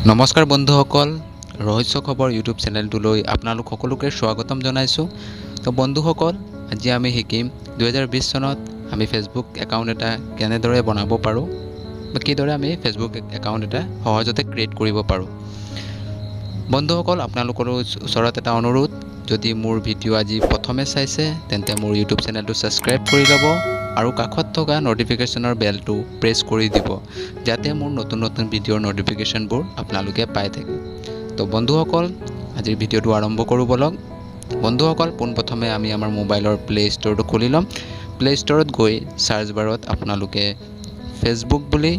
নমস্কাৰ বন্ধুসকল, ৰহস্য খবৰ ইউটিউব চেনেলটোলৈ আপোনালোক সকলোকে স্বাগতম জনাইছোঁ। তো বন্ধুসকল, আজি আমি শিকিম 2020 চনত আমি ফেচবুক একাউণ্ট এটা কেনেদৰে বনাব পাৰোঁ বা কিদৰে আমি ফেচবুক একাউণ্ট এটা সহজতে ক্ৰিয়েট কৰিব পাৰোঁ। বন্ধুসকল, আপোনালোকৰো ওচৰত এটা অনুৰোধ, যদি মোৰ ভিডিঅ' আজি প্ৰথমে চাইছে তেন্তে মোৰ ইউটিউব চেনেলটো ছাবস্ক্ৰাইব কৰি ল'ব আৰু কাষত থকা ন'টিফিকেশ্যনৰ বেলটো প্ৰেছ কৰি দিব, যাতে মোৰ নতুন নতুন ভিডিঅ'ৰ ন'টিফিকেশ্যনবোৰ আপোনালোকে পাই থাকে। তো বন্ধুসকল, আজিৰ ভিডিঅ'টো আৰম্ভ কৰোঁ ব'লক। বন্ধুসকল, পোনপ্ৰথমে আমি আমাৰ মোবাইলৰ প্লে' ষ্ট'ৰটো খুলি ল'ম। প্লে' ষ্ট'ৰত গৈ চাৰ্চ বাৰত আপোনালোকে ফেচবুক বুলি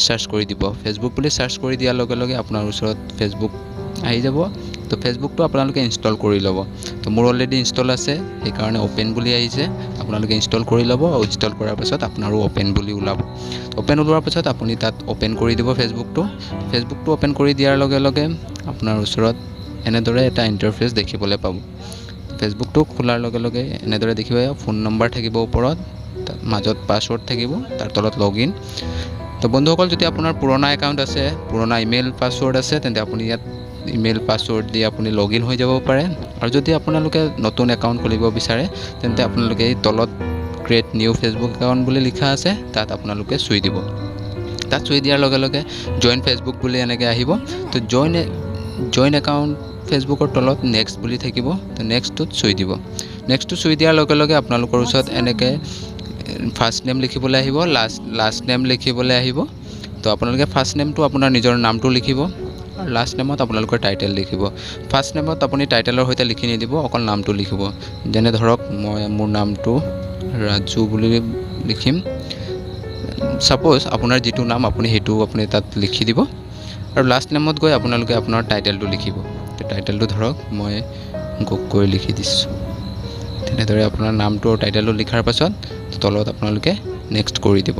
চাৰ্চ কৰি দিব। ফেচবুক বুলি চাৰ্চ কৰি দিয়াৰ লগে লগে আপোনাৰ ওচৰত ফেচবুক আহি যাব। তো ফেচবুকটো আপোনালোকে ইনষ্টল কৰি ল'ব। তো মোৰ অলৰেডি ইনষ্টল আছে, সেইকাৰণে অ'পেন বুলি আহিছে। আপোনালোকে ইনষ্টল কৰি ল'ব। ইনষ্টল কৰাৰ পাছত আপোনাৰো অ'পেন বুলি ওলাব। অ'পেন ওলোৱাৰ পাছত আপুনি তাত অ'পেন কৰি দিব ফেচবুকটো। ফেচবুকটো অ'পেন কৰি দিয়াৰ লগে লগে আপোনাৰ ওচৰত এনেদৰে এটা ইণ্টাৰফেচ দেখিবলৈ পাব। ফেচবুকটো খোলাৰ লগে লগে এনেদৰে দেখিব, ফোন নম্বৰ থাকিব ওপৰত, মাজত পাছৱৰ্ড থাকিব, তাৰ তলত লগ ইন। তো বন্ধুসকল, যদি আপোনাৰ পুৰণা একাউণ্ট আছে, পুৰণা ইমেইল পাছৱৰ্ড আছে, তেন্তে আপুনি ইয়াত ইমেইল পাছৱৰ্ড দি আপুনি লগ ইন হৈ যাব পাৰে। আৰু যদি আপোনালোকে নতুন একাউণ্ট খুলিব বিচাৰে, তেন্তে আপোনালোকে এই তলত ক্ৰিয়েট নিউ ফেচবুক একাউণ্ট বুলি লিখা আছে, তাত আপোনালোকে চুই দিব। তাত চুই দিয়াৰ লগে লগে জইন ফেচবুক বুলি এনেকৈ আহিব। তো জইন একাউণ্ট ফেচবুকৰ তলত নেক্সট বুলি থাকিব, তো নেক্সটটোত চুই দিব। নেক্সটটো চুই দিয়াৰ লগে লগে আপোনালোকৰ ওচৰত এনেকৈ ফাৰ্ষ্ট নেম লিখিবলৈ আহিব, লাষ্ট নেম লিখিবলৈ আহিব। তো আপোনালোকে ফাৰ্ষ্ট নেমটো আপোনাৰ নিজৰ নামটো লিখিব আৰু লাষ্ট নেমত আপোনালোকৰ টাইটেল লিখিব। ফাৰ্ষ্ট নেমত আপুনি টাইটেলৰ সৈতে লিখি নিদিব, অকল নামটো লিখিব। যেনে ধৰক মই মোৰ নামটো ৰাজু বুলি লিখিম। ছাপ'জ আপোনাৰ যিটো নাম আপুনি সেইটো আপুনি তাত লিখি দিব। আৰু লাষ্ট নেমত গৈ আপোনালোকে আপোনাৰ টাইটেলটো লিখিব। টাইটেলটো ধৰক মই গগৈ লিখি দিছোঁ। তেনেদৰে আপোনাৰ নামটো আৰু টাইটেলটো লিখাৰ পাছত তলত আপোনালোকে নেক্সট কৰি দিব।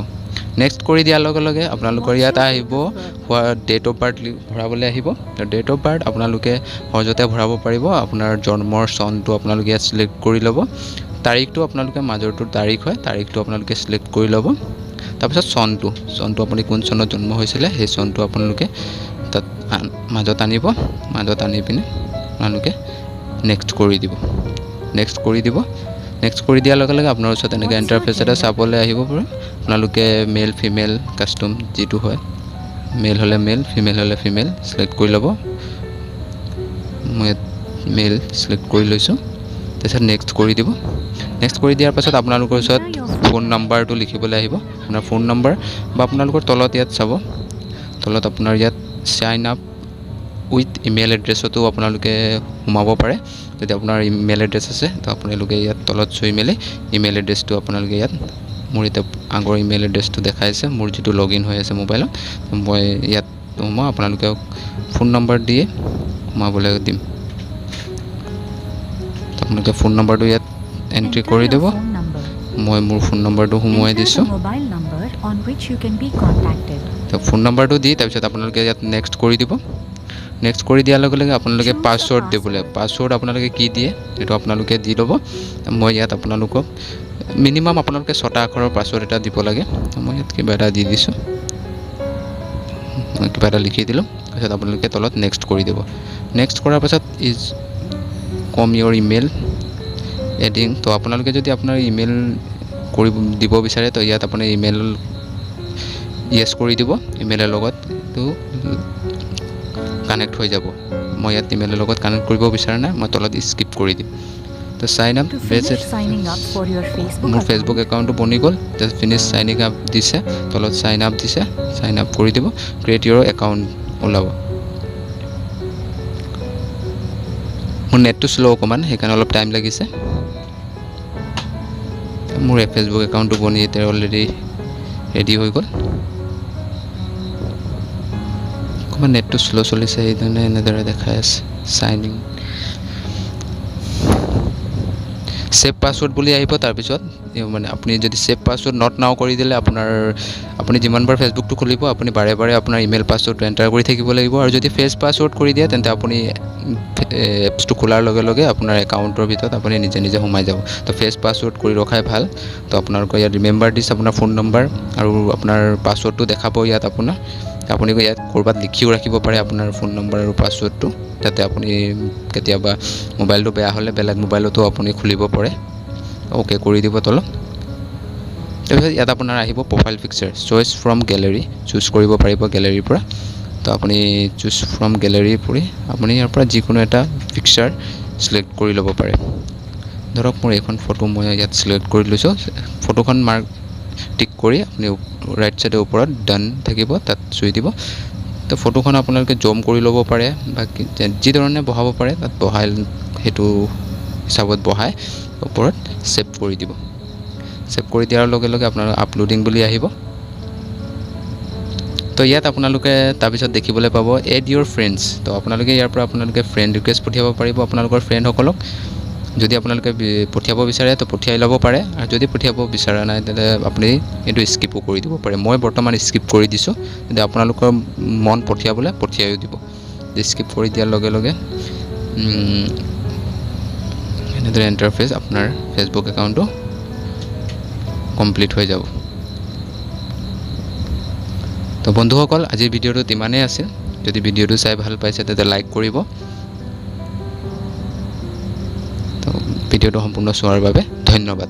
নেক্সট কৰি দিয়াৰ লগে লগে আপোনালোকৰ ইয়াত আহিব হোৱা ডেট অফ বাৰ্থ ভৰাবলৈ আহিব। ডেট অফ বাৰ্থ আপোনালোকে সহজতে ভৰাব পাৰিব। আপোনাৰ জন্মৰ চনটো আপোনালোকে ইয়াত ছিলেক্ট কৰি ল'ব। তাৰিখটো আপোনালোকে মাজৰটো তাৰিখ হয়, তাৰিখটো আপোনালোকে ছিলেক্ট কৰি ল'ব। তাৰপিছত চনটো আপুনি কোন চনত জন্ম হৈছিলে সেই চনটো আপোনালোকে তাত মাজত আনিব। মাজত আনি পিনে আপোনালোকে নেক্সট কৰি দিব। নেক্সট কৰি দিব। নেক্সট কৰি দিয়াৰ লগে লগে আপোনাৰ ওচৰত এনেকৈ ইণ্টাৰফেচ এটা চাবলৈ আহিব পাৰে। আপোনালোকে মেল ফিমেল কাষ্টম যিটো হয়, মেল হ'লে মেল, ফিমেল হ'লে ফিমেল ছিলেক্ট কৰি ল'ব। মই ইয়াত মেল ছিলেক্ট কৰি লৈছোঁ। তাৰপিছত নেক্সট কৰি দিব। নেক্সট কৰি দিয়াৰ পাছত আপোনালোকৰ ওচৰত ফোন নাম্বাৰটো লিখিবলৈ আহিব। আপোনাৰ ফোন নাম্বাৰ বা আপোনালোকৰ তলত ইয়াত চাব, তলত আপোনাৰ ইয়াত চাইন আপ উইথ ইমেইল এড্ৰেছতো আপোনালোকে সোমাব পাৰে। যদি আপোনাৰ ইমেইল এড্ৰেছ আছে তো আপোনালোকে ইয়াত তলত চুই মেলি ইমেইল এড্ৰেছটো আপোনালোকে ইয়াত, মোৰ এতিয়া আগৰ ইমেইল এড্ৰেছটো দেখাইছে, মোৰ যিটো লগ ইন হৈ আছে মোবাইলত, মই ইয়াত সোমাওঁ। আপোনালোকে ফোন নম্বৰ দিয়ে সোমাবলৈ দিম। আপোনালোকে ফোন নম্বৰটো ইয়াত এণ্ট্ৰি কৰি দিব। মই মোৰ ফোন নম্বৰটো সোমোৱাই দিছোঁ। তো ফোন নম্বৰটো দি তাৰপিছত আপোনালোকে ইয়াত নেক্সট কৰি দিব। নেক্সট কৰি দিয়াৰ লগে লগে আপোনালোকে পাছৱৰ্ড দিবলৈ, পাছৱৰ্ড আপোনালোকে কি দিয়ে সেইটো আপোনালোকে দি ল'ব। মই ইয়াত আপোনালোকক মিনিমাম আপোনালোকে 6টা আখৰৰ পাছৱৰ্ড এটা দিব লাগে। মই ইয়াত কিবা এটা দি দিছোঁ, মই কিবা এটা লিখি দিলোঁ। তাৰপিছত আপোনালোকে তলত নেক্সট কৰি দিব। নেক্সট কৰাৰ পাছত is com your email adding. তো আপোনালোকে যদি আপোনাৰ ইমেইল কৰি দিব বিচাৰে তো ইয়াত আপুনি ইমেইল য়েছ কৰি দিব। ইমেইলৰ লগত তো কানেক্ট হৈ যাব। মই ইয়াত ইমেইলৰ লগত কানেক্ট কৰিব বিচৰা নাই, মই তলত স্কিপ কৰি দিম। তো চাইন আপ মোৰ ফেচবুক একাউণ্টটো বনি গ'ল। ফিনিছ চাইনিং আপ দিছে, তলত চাইন আপ দিছে, চাইন আপ কৰি দিব। ক্ৰিয়েট ইয়ৰ একাউণ্ট ওলাব। মোৰ নেটটো শ্ল' অকণমান, সেইকাৰণে অলপ টাইম লাগিছে। মোৰ ফেচবুক একাউণ্টটো বনি এতিয়া অলৰেডি ৰেডি হৈ গ'ল। অকণমান নেটটো শ্ল' চলিছে, সেইকাৰণে এনেদৰে দেখাই আছে। চাইন ইন ছেভ পাছৱৰ্ড বুলি আহিব। তাৰপিছত মানে আপুনি যদি ছেভ পাছৱৰ্ড not নাও কৰি দিলে আপুনি যিমানবাৰ ফেচবুকটো খুলিব আপুনি বাৰে বাৰে আপোনাৰ ইমেইল পাছৱৰ্ডটো এণ্টাৰ কৰি থাকিব লাগিব। আৰু যদি ফেচ পাছৱৰ্ড কৰি দিয়ে তেন্তে আপুনি এপছটো খোলাৰ লগে লগে আপোনাৰ একাউণ্টৰ ভিতৰত আপুনি নিজে নিজে সোমাই যাব। তো ফেচ পাছৱৰ্ড কৰি ৰখাই ভাল। তো আপোনালোকৰ ইয়াত ৰিমেম্বাৰ দিছ আপোনাৰ ফোন নম্বৰ আৰু আপোনাৰ পাছৱৰ্ডটো দেখাব ইয়াত আপোনাৰ। আপুনি ইয়াত ক'ৰবাত লিখিও ৰাখিব পাৰে আপোনাৰ ফোন নম্বৰ আৰু পাছৱৰ্ডটো, যাতে আপুনি কেতিয়াবা মোবাইলটো বেয়া হ'লে বেলেগ মোবাইলতো আপুনি খুলিব পাৰে। অ'কে কৰি দিব তলত। তাৰপিছত ইয়াত আপোনাৰ আহিব profile picture, choice from gallery, choose কৰিব পাৰিব গেলেৰীৰ পৰা। তো আপুনি চুজ ফ্ৰম গেলেৰী কৰি আপুনি ইয়াৰ পৰা যিকোনো এটা পিকচাৰ চিলেক্ট কৰি ল'ব পাৰে। ধৰক মোৰ এইখন ফটো মই ইয়াত চিলেক্ট কৰি লৈছোঁ। ফটোখন মাৰ্ক টিক কৰি আপুনি ৰাইট ছাইডৰ ওপৰত ডান থাকিব, তাত চুই দিব। তো ফটোখন আপোনালোকে জুম কৰি ল'ব পাৰে বা যিধৰণে বহাব পাৰে তাত বহাই সেইটো হিচাপত বহাই ওপৰত ছেভ কৰি দিব। ছেভ কৰি দিয়াৰ লগে লগে আপোনাৰ আপলোডিং বুলি আহিব। তো ইয়াত আপোনালোকে তাৰপিছত দেখিবলৈ পাব এড ইউৰ ফ্ৰেণ্ডছ। তো আপোনালোকে ইয়াৰ পৰা আপোনালোকে ফ্ৰেণ্ড ৰিকুৱেষ্ট পঠিয়াব পাৰিব আপোনালোকৰ ফ্ৰেণ্ডসকলক। যদি আপোনালোকে পঠিয়াব বিচাৰে তো পঠিয়াই ল'ব পাৰে, আৰু যদি পঠিয়াব বিচৰা নাই তেন্তে আপুনি এইটো স্কিপো কৰি দিব পাৰে। মই বৰ্তমান স্কিপ কৰি দিছোঁ, যদি আপোনালোকৰ মন পঠিয়াবলৈ পঠিয়াইও দিব। স্কিপ কৰি দিয়াৰ লগে লগে এনেদৰে ইণ্টাৰফেচ আপোনাৰ ফেচবুক একাউণ্টটো কমপ্লিট হৈ যাব। তো বন্ধুসকল, আজিৰ ভিডিঅ'টোত ইমানেই আছিল। যদি ভিডিঅ'টো চাই ভাল পাইছে তেন্তে লাইক কৰিব। তো ভিডিঅ'টো সম্পূৰ্ণ চোৱাৰ বাবে ধন্যবাদ।